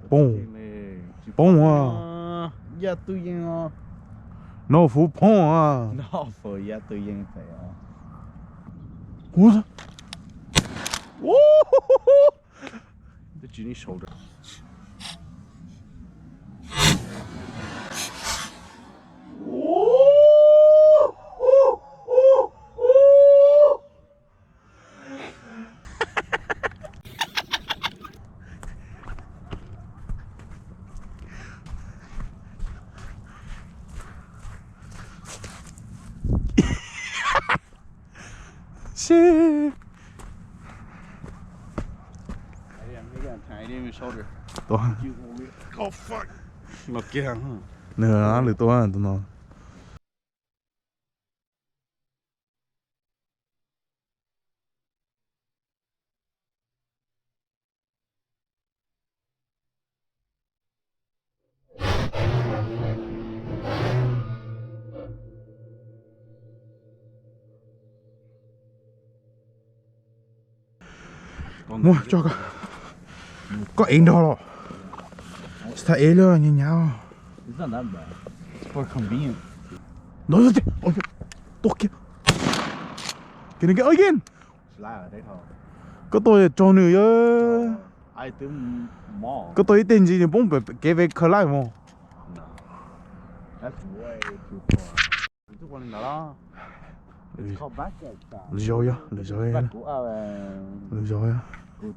Poob, poob a. Yaj tub yeej. No fuv poob a. Yaj tub yeej pem. Twb tsis need shoulder. Shit. Tuaj. Nws lwm tus tus no. Muab tso koj. Koj ev nrog los. Tsis tas ev lawm, nyav nyav. No, tuaj kiag. Kiag, kiag again. Koj tuaj raug nws yog. Koj tuaj ib teg ntsis nws poob kev ve khaws laij mos. Lwm zaus yog, lwm zaus, lwm zaus yog. Koj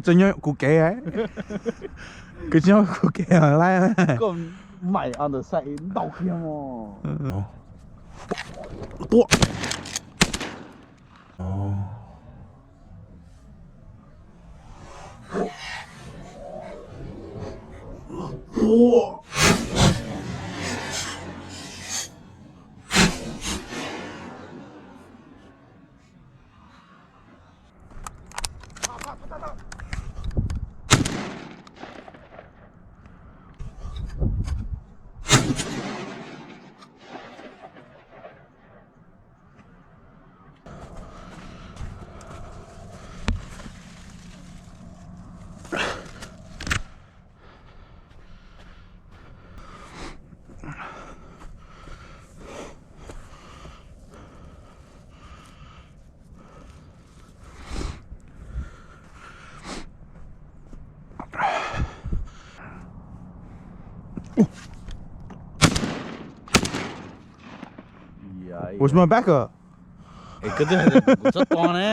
tseem nyob kuv kev, koj tseem nyob kuv kev laij. Tuaj. Where's my backup? Es koj twb hais tias kuv txhob tua ne.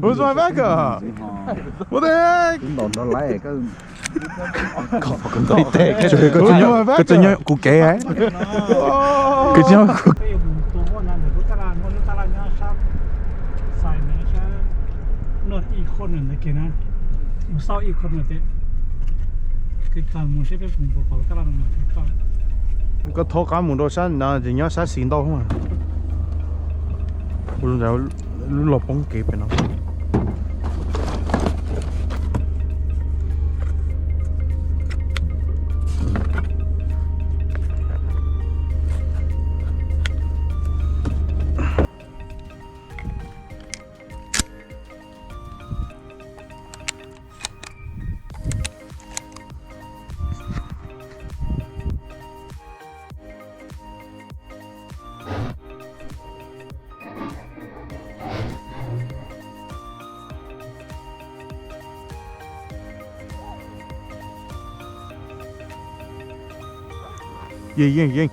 Where's my backup? What the heck? Koj tseem nyob kuv kev, koj tseem nyob kuv. Koj thov qab mus rau sab no ces nyob sab xis ntau. Ua zoo ntawd lub los poob kev pem no. Yeej, yeej, yeej.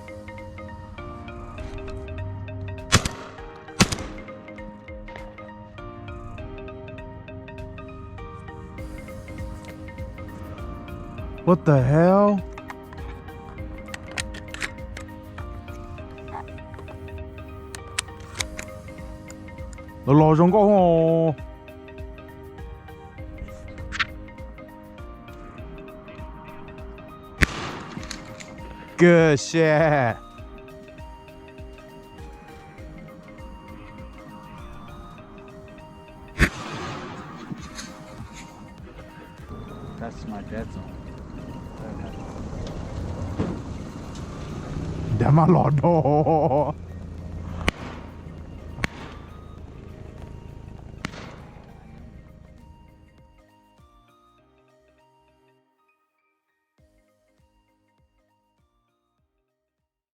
What the hell? Los los zoo nkauj os. Good shit. Dav maj los do.